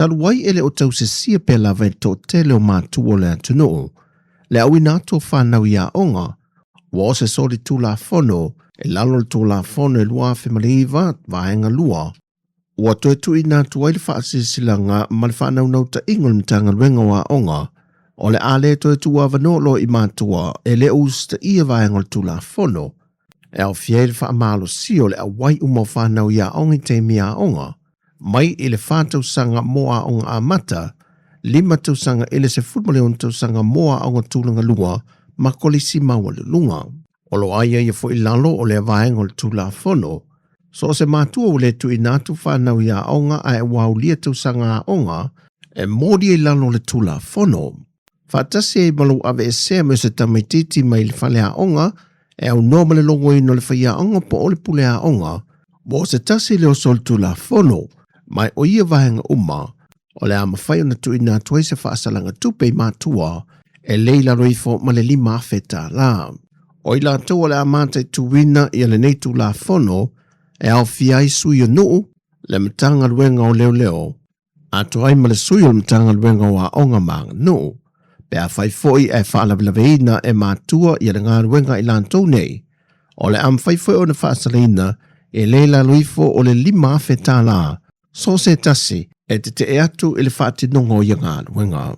Talu ai e le o tausisia pea lava e le toatele o matua o le atunuu le auina atu o fanau i aoga, ua o se solitulafono i lalo o le Tulafono e 2009 Vaega 2, ua toe tuuina atu ai le faasilasilaga ma le faanaunautaiga o le Matagaluega o Aoga o le a le toe tuuavanoa loa i matua e le o usitaia vaega o le Tulafono e aofia ai le faamalosia o le auai uma o fanau i aoga i taimi aoga, mai i le 4 tausaga mo aoga amata, 5 tausaga i le 16 tausaga mo aoga tulaga lua ma kolisi maualuluga. O lo o aiaia foi i lalo o lea vaega o le Tulafono, so o se matua ua le tuuina atu fanau i aoga ae ua aulia tausaga aoga, e molia i lalo o le Tulafono. Faatasi ai ma lou aveesea mai o se tamaitiiti mai le faleaoga e aunoa ma le logoina o le faiaoga po o le pule aoga, ua o se tasi lea o solitulafono, ma o ia vaega uma o le a mafai ona tuuina atu ai se faasalaga tupe i matua e le i lalo ifo ma le $5,000. O i latou o le a mataituina ia lenei Tulafono e aofia ai sui o nuu, le Matagaluega o Leoleo, atoa ai ma le sui o le Matagaluega o Aoga ma Aganuu, pe afai foi ae faalavelaveina e matua ia le galuega i latou nei, o le a mafai foi ona faasalaina e le i lalo ifo o le $5,000 so o se tasi e tetee atu i le faatinoga o ia galuega.